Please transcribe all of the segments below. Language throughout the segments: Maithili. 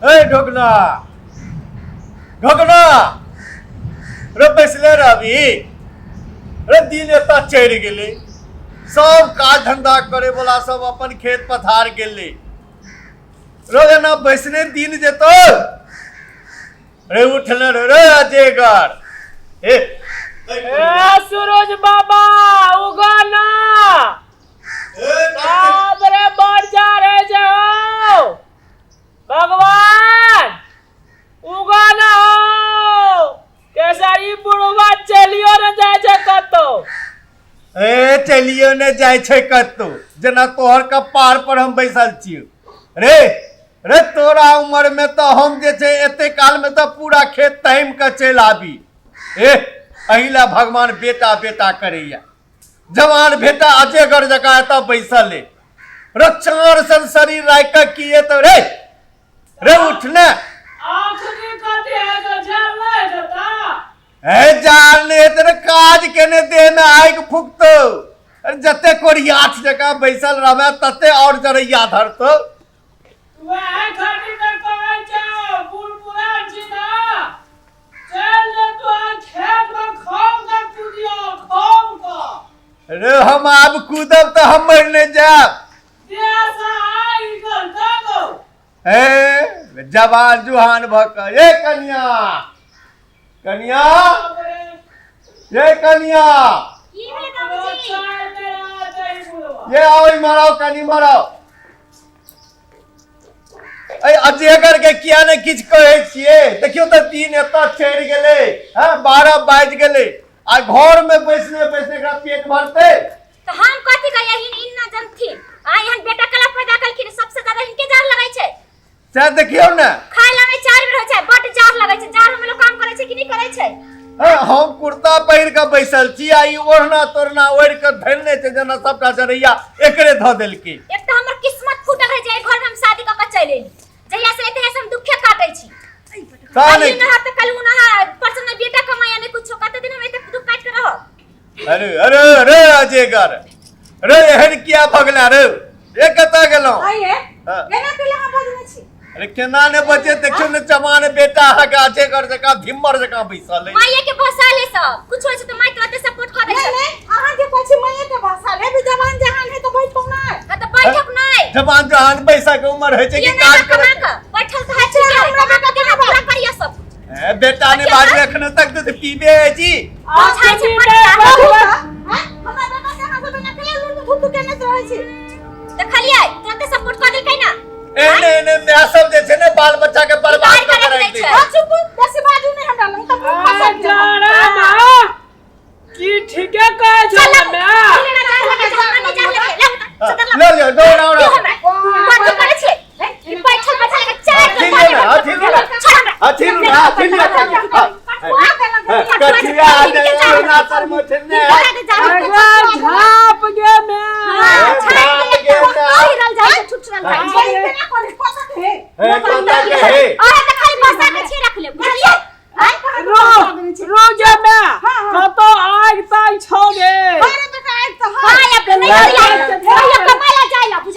ए ढोकना, ढोकना रे, बैसले रहबी रे? दिन एतऽ चढ़ि गेलै, सब काज धंधा करे वाला सब अपन खेत पथार गेलै। रो एना बैसने दिन जेतौ रे? उठले रे रे अजेगर ए। ए सूरज बाबा, उगा ना। बाप रे, बढ़ जा रहे जे हो भगवान, उगा ना हो केसरी बुढ़वा, चलियो न जाय छै कतौ। ए, चलियो ने जाइ छै कतौ, जेना तोहर कपार पर हम बैसल छियौ रे। रे तोरा उम्र में तऽ हम जे छै एते काल में तऽ पूरा खेत तामि कऽ चलि आबी। ए, एहि लए भगवान बेटा बेटा करैया। जवान बेटा अजेगर जकाँ एतऽ बैसल अइ रे, चार सन शरीर राखि कऽ की एतऽ रे? रे उठने। आँख की कथी है तो झाड़ नहीं देता। हे, जान नहि हेतै रे, काज केने देह मे आगि फुकतौ। अरे, जते कोरियाठ जकाँ बैसल रहबै तते और जरैया धरतौ। वएह खातिर तऽ कहै छौ, बूढ़ पुरान छी ना, चलि जेतौ खेत मे, खौल कऽ कुदियौ, खौल कऽ। रे, हम आब कूदब तऽ हम मरि नहि जायब? देह से आगि निकलतौ गौ। हे, जवान जुहान भऽ कऽ। ए कनिया, कनिया, ये कनिया। की भेलै बाबूजी? ये आओ, इम्हर आओ, कनि इम्हर आओ। अरे अजेगर के किया ने किछु कहै छियै? देखियौ तऽ दिन एतऽ चढ़ि गेलै, हँ, 12 बाजि गेलै आ घर में बैसने बैसने एकरा पेट भरतै? तऽ हम कथी कहियै? हिन इन ना जनथिन आ एहन बेटा कला पैदा कलखिन, सबसे ज्यादा हिनके जार लगै छै। सएह देखियौ ने। खाय ला 4 बेर होइ छै, बड जार लगै छै। जार में लोग काम करै छै कि नहि करै छै? हँ, हम कुर्ता पहिर कऽ बैसल छी आ ई ओढ़ना तोढ़ना ओढ़ि कऽ धरने छै, जेना सबटा जरैया एकरे धऽ देलकै। एक तऽ हमर किस्मत फूटल है जे एहि घर में हम शादी कऽ के चलि एली। जहिया से एते से हम दुखे काटै छी। सएह काल्हि ने। नहा तऽ काल्हि नहा, परसों ने बेटा कमाया ने कुछो, कते दिन हम एते दुख काटि के रहब? अरे अरे अरे अजेगर रे, एहन किया भऽ गेला रे? ए, कतऽ गेलहुँ? आइए। हाँ। एना केला अहाँ बजने छी? अरे, केना ने बचे? देखियौ ने, जवान बेटा अहाँके अजेगर जकाँ धिम्मर जकाँ बैसल अइ। माइये के भसा ले, सब कुछ होइ छै तऽ माइ तुरते सपोर्ट कऽ दै नहीं छै। नहीं, अहाँ जे कहै छी माइये के भाषा ले भी, जवान जहान है तऽ बैठो नहि। हाँ तऽ बैठक नहि। जवान जहान बैसा के उम्र होइ छै कि ये काज ना करे? कमा कऽ बैठल तऽ है, ठीक है, हमरा कमा बेटा कऽ देना पूरा करिए सब। ए, बेटा ने बाजू, एखनो तक दूध पीबे है जी। बुझाइ छै बड जादा। हैं? हमरा बेटा के अहाँ सब एना केला लुलु धुतु केने रहै छी? देखलियै, तुरते सपोर्ट कऽ देलकै ना। एहने एहने माय सब जे छै ने बाल बच्चा के बर्बाद बिगाड़ कऽ के के राखि राखि दै दै छै। छै। हाँ, चुप, बेसी बाजू नहि हमरा लग तऽ मुँह फसक गेल। जाड़ा माँ की ठीके कहै छौ चल ने माय? ना जाए लगे, हमरा नहीं जाए लगे, हाँ, ले ले लिअ, दौड़ दौड़। कथी करै छियै? ई बैठल बैठल के चार अथी लिअ ने, अथी लिअ ने। अथी लिअ ने, अथी लिअ कनि। हाँ, हाँ, कथिया ने तर मछने। अरे झाप गे माय। केना करै कतऽ के हे? हे, कतऽ के हे? रो रो गे माय, कतौ आगि तागि छौ गे? अरे बेटा, आबि तऽ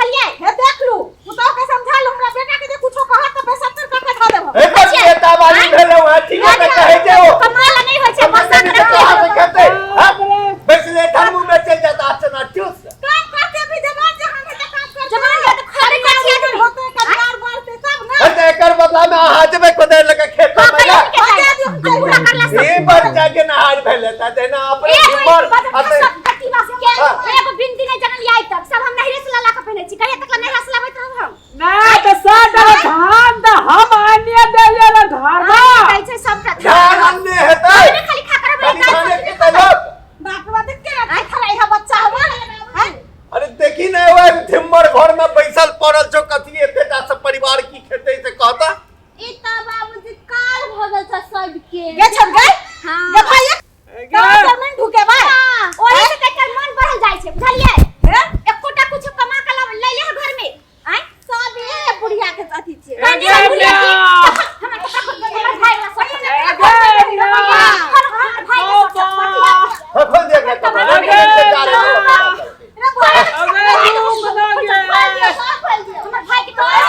है। हे, देख लू, पुतोह के समझा लू, हमरा बेटा के जे कुछो कहत तऽ बेसत्तर कऽ के धऽ देबो। हे, बस बेटा वाली भेलौ हँ, ठीक है, तऽ कहै छै ओ। कहाँ से खेतै? हाँ? बैसले ठरमू में चलि जाता चना चूस। काम करते भी जवान जहान है तऽ काम करते होते, कटिहार बढ़ते तब ना। हे, तऽ एकर बदला में अहाँ जेबै कोदारि लऽ कऽ खेत में ला। ई बच्चा के नहार भेलै तऽ जेना अपने हिम्मत अते। एगो बिंदी नहि जनलियै आइ तक, सब हम नहिरे से ला ला के पहिनै छी। कहिया तक ला नहिरा से लाबैत रहब हम? नहि तऽ सर धान तऽ हम आनिए देलियै ने घर में। कहै छै सबटा धान अनने हेतै। अपने खाली खा कर खाली धाने खेतै लोक। बाप रे बाप, देख केना देखल है बच्चा हमर हैं? अरे देखी ने, ओए धिम्मर घर में बैसल पड़ल छौ, कथी एतेटा सब परिवार की खेतै से कहता। ई तऽ बाबूजी काल भऽ गेल छै सबके। गे छन गे। हाँ। गे भाई, कहाँ नहीं ढुके भाई। हाँ, ओही से तऽ एकर मन बढ़ल जाइ छै, बुझलियै? हे? एकोटा कुछो कमा के लाब ले ले घर में आँय। सब ए बुढ़िया के अथी छियै। कनी गे बुढ़िया की माय। हमर कपड़ा खोल, हमर भाई वाला सब गे माय। हमर भाई के सब हो, खोल दे एकरा कपड़ा। अरे रे बुढ़िया, अरे रुक ना गे। हमर भाई के कपड़ा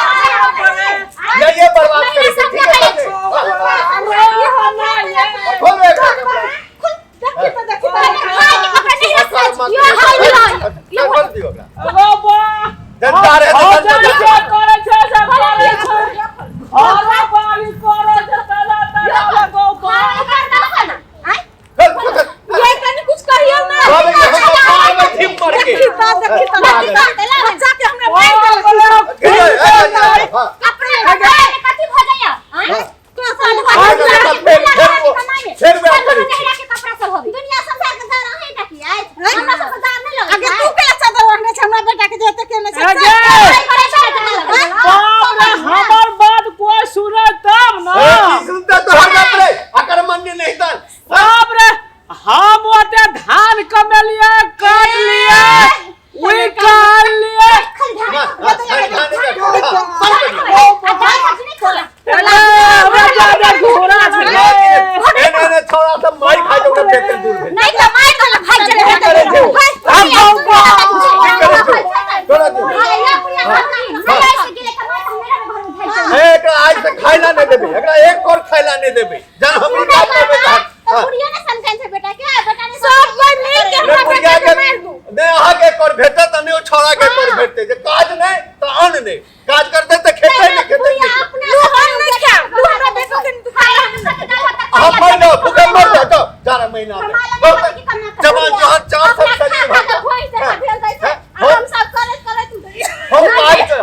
ये बर्बाद फेर फेर फेर वएह करै छी। के कपड़ा सब होबे दुनिया संसार के दार अहीं टा की अछि? हमरा सब दार नहि लगै। आगे तू केला चादर ओढ़ने छै? हमरा बेटा के जे एते केने छै। आगे। बाप रे, हमर बात कोई सुने तब ना। ए, की सुनते तोहर बाप रे, अकर मन नहीं तन। बाप रे, हम ओते धान कमेलिए, काट लिए, उई काट लिए। हमरा ज्यादा घोड़ा छलै। एने छोड़ा सब मार खा जाओ, बेटे दूर भेल। नहीं तो मार तो भाग चले। की करै छौ? की करै छौ? तोरा दू। ए, एकरा आज से खाइला नहीं देबे, एकरा एक और खाइला नहीं देबे। जन हमरी बात करबे त तो बुढ़िया ने समझाइन छै बेटा के, बेटा ने सब कोई मिल के ने हमरा बुढ़िया बेटा के के मार दू। ने अहाँ के कर भेटत आ ने ओ छोड़ा के कर भेटते। जे काज नहीं त अन्न नहीं, काज करते त खेते नहीं, खेते बुढ़िया नहीं। अपना लू हम नहीं खाएब, लू हमरा बेटो के अहाँ मर जाओ, भूखे मर जाओ, जाओ 4 महीना में जवान जहान चार सब शरीर भर हम सब करैत करैत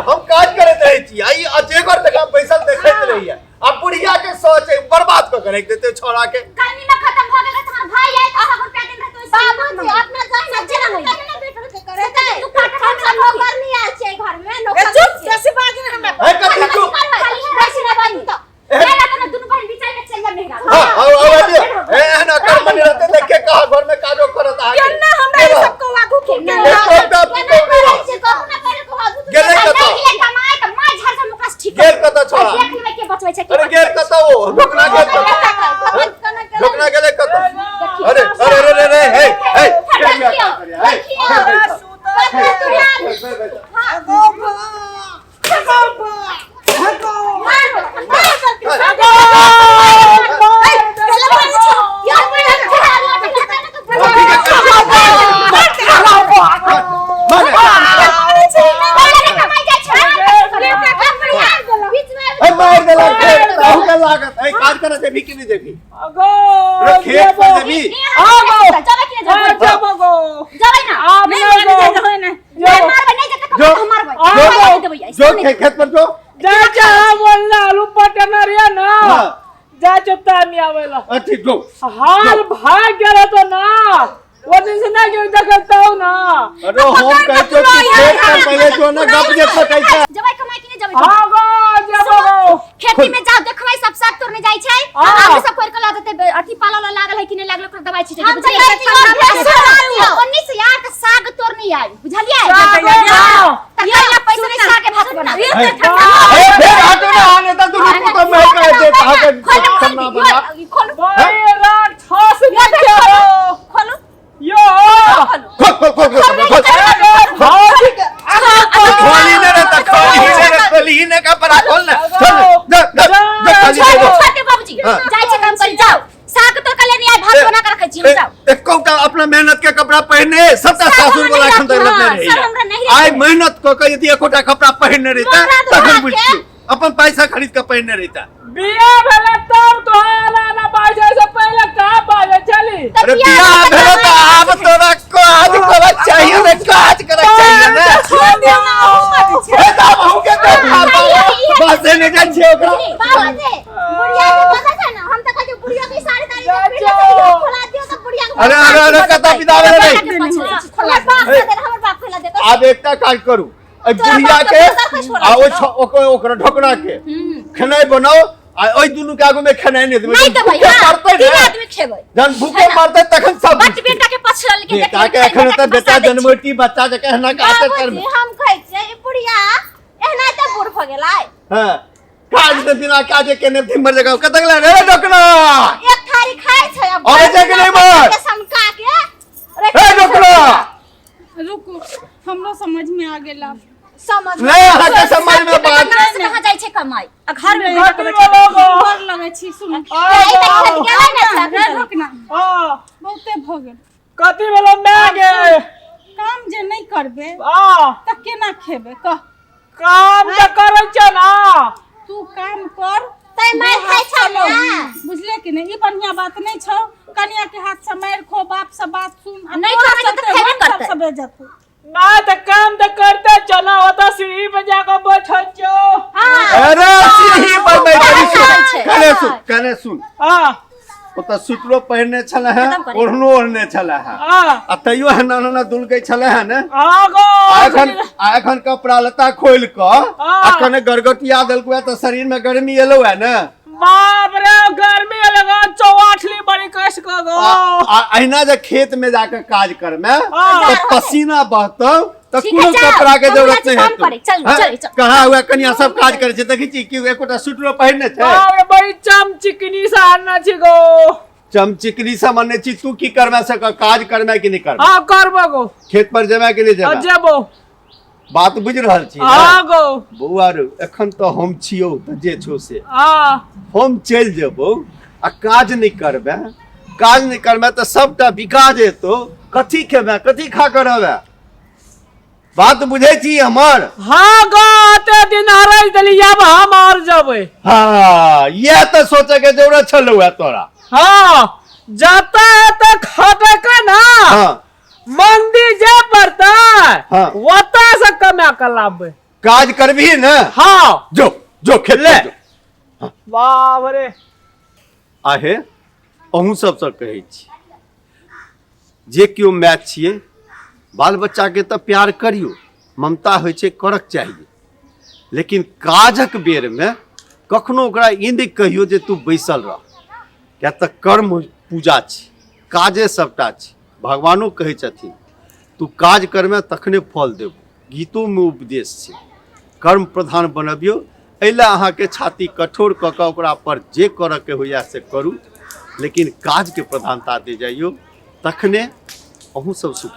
हम काज करैत रहै छी आ ई अजेगर जकाँ बैसल देखैत रहैया आ बुढ़िया के सोच है, बर्बाद कऽ के राखि देतै छोड़ा के। गर्मी में खत्म भ गेल तोहर भाई आए तो सब रुपया दिन रहतो। बाबूजी अपना जहन जेना नहीं ना बेटो के करे तू काट हम सब नौकर नहीं आयल छियै घर में, नौकर ए चुप, बेसी बाज ने हमरा। है कथी चुप? हाँ, आओ आओ आबियो। ए, एहन अकर मने रहतै तऽ के कहा घर में काजो करत अहाँके? केना हमरा ई सब को आगू के एकोटा पुतोहु नहि रहत। गेलै कतऽ? गेल कतऽ छोड़ा? अरे गेल कतऽ ओ? ढोकना गेल कतऽ? ढोकना गेलै कतऽ? अरे अरे अरे अरे हे हे हे, मार देलक फेर अहू के लागत। ए, काज करऽ जेबही कि नहि जेबही? अगो रे, खेत पर जेबही? जब गो आब नहीं गो। जो जो खेत पर जो। जा जा, बोलना आलू पटना रिया ना। हाँ। जा चुपता में आवेला। अथी जो हाल भाग गेल तो ना, वो दिन से ना क्यों देखता हूँ ना। अरे हम कहै छियौ कि खेत पर पहिले जो ने गप जे पकै छै। जबै कमाई कि नहि जबै? हाँ गो, जब गो। खेती में जाओ, देखबै सब साग तोड़ने जाइ छै। हाँ। आलू सब कोरि के लऽ जेतै, अथी पाला वाला लागल है कि नहि लागल, ओकरा दवाई छिटै। हम बुझलियै? तऽ जाइ छियै, ओन्नी से यार तऽ साग तोड़ने आबि, बुझलियै? साग बनाओ। तऽ कैला पैसा नहि, सागे भात बनाबै। ए, फेर हटो ना, आने तऽ दुनू पुतोहु मारि कऽ देत अहाँके सामना बना। बड़ी राक्षस निकलो। खोलू। यो। खोल खोल खोल खोल खोल। भाजी खोली ने रे तऽ खोली ने रे, खोली ने कपड़ा खोल ने, खोल ने, जा जा जा, खाली दे दो। छोड़ दे बाबूजी। हाँ। जाइ छै काम करी, जाओ साग तोड़ के लेने आइ, भात बना के रखै छी हम, जाओ। एकोटा अपना मेहनत के कपड़ा पहिरने सबटा सब सासुर हमरा वाला नहि एखन तक रखी, लगने हाँ, रहैया। सब हमरा नहि आइ रखी। मेहनत कऽ के यदि एकोटा कपड़ा पहिरने रहिता मोरा धोआ तखन के। बुझतियौ, अपन पैसा खरीद के पहिरने रहिता। बिया भेला तब तो आला ना बाजे से पहले कहाँ बाजे चली। तऽ अरे बियाह बियाह भेलै भेलो तऽ आब तोरा काज करऽ चाहिए ने, काज करऽ चाहिए ने। ए, तऽ आब अहूँके तऽ बसे नहि जाइ छियै ओकरा। बाबूजी बुढ़िया के पता छै ना, हम तऽ कहै छियै बुढ़िया के साड़ी ताड़ी जा के जाओ। खोला दियौ तऽ बुढ़िया के। अरे अरे अरे, कतऽ विदा भेलै रे? खोला बाप दे, हमर बाप खोला दे। आब एकटा काज करू, एहि तोरा बुढ़िया बाप के के दोसर कोइ छोड़ा आ ओहि छौ। ओकरा ढोकना के खेनाइ बनाओ आ ओहि दुनू के आगू में खेनाइ नहि देबै। नहि देबै। भूखे हाँ, मरतै तीन ने, आदमी खेबै। जहन भूखे मरतै तखन सब बट बुझतै। बेटा के पछड़ल के बेटा के एखन तऽ बेटा जनमोटी बच्चा जकाँ एना के आदत करबै। बाबूजी हम कहै छियै ई बुढ़िया एहना तऽ बूढ़ भऽ गेलै। हँ, काज तऽ बिना काजे केने धिम्मर जकाँ कतऽ गेलै रे ढोकना? एक थारी खाइ छै आ अबै छै कि नहि मर? के सनका के हे ढोकना। रुकू, हमरो समझ में आ गेल आब। समझ नहि अहाँके समझ में बात कहाँ से कहाँ जाइ छै कमाई आ घर में घटी वाला गो। गोर लगै छी, सुन। आ गो। रे रुकना, आ बहुते भऽ गेल। कथी भेलो मैं गे? काम जे नहि करबे आ तऽ केना खेबे, कह? काम तऽ करै छ ना। तू काम कर तै मारि खाइ छौ ने। बुझले कि नहि? ई बढ़िया बात नहि छौ, कनिया के हाथ से मारि खो, बाप से बात सुन आ नहि तोरा करबै तऽ चलते खेबे हम सब करतै। से बेइज्जत हो। ना तऽ काम तऽ करते छ ना, ओतऽ सीढ़ी पे जाके बैठल छौ। अरे सीढ़ी पर बैठल छै। कने सुन, कने एने सुन। आ। ओतऽ स्वेटरो पहिरने छलै हेँ, खतम करे। ओढ़नो ओढ़ने छलै हेँ, आ। आ तैयो एना एना दुलकै छलै हेँ ने। आ गो। आ एखन कपड़ा लत्ता खोलि कऽ आ। आ कने गरगटिया देलकौ तऽ शरीर में गर्मी एलौ है ने। बाप रे, गर्मी लगा चौवाठली बड़ी कस क गो। आ अहिना जे खेत में जाके काज करमे हाँ। तऽ पसीना बहतौ तऽ ठीक कोनो है, चल। कपड़ा के हम जरूरत जाइ नहीं छी काम हेतौ। करे। चल, हाँ? चल, चल। कहाँ हुआ कनिया सब काज करे छै, देखै छी कि एकोटा स्वेटरो पहिरने छै? बाप रे, बड़ी चमचिकनी सा आना छी गो। चमचिकनी से मने छी तू की करमे से कह, काज करमे कि नहीं करमे? हाँ करबो गो। खेत पर जेबै कि नहीं जेबै? जेबो। बात बुझि रहल छी ने? हाँ गो। बौआ रो, एखन तऽ हम छियौ तऽ जे छौ से। हाँ। हम चलि जेबौ आ काज नहि करबै, काज नहि करबै तऽ सबटा बिका जेतौ, कथी खेबै, कथी खा कऽ रहबै? बात बुझै छी हमर? हाँ गो, एते दिन हराइ देली, आब हम और जेबै। हाँ, इएह तऽ सोचै के जरूरत छलौ है तोरा। हाँ, जतऽ एते खटै के ना। हाँ। मंदिर जे पड़तै। हाँ। ओतऽ से कमा के लाबबै। काज करबही ने? हाँ। जो जो खेत ले। पर जो। बाप रे। आहे अहूँ सबसँ कहै छी, जे केओ माय छियै, बाल बच्चाके तऽ प्यार करियौ, ममता होइ छै, करक चाहिए, लेकिन काजक बेरमे कखनो ओकरा ई नहि कहियौ जे तू बैसल रह, किया तऽ कर्म पूजा छै, काजे सबटा छै। भगवानो कहै छथिन तू काज करमे तखने फल देबो। गीतोमे उपदेश छै, कर्म प्रधान बनबियौ। एहि लए अहाँके छाती कठोर कऽ कऽ ओकरा पर जे करऽके होइए से करू, लेकिन काजके प्रधानता दे जाइयौ, तखने अहूँ सब सुखी।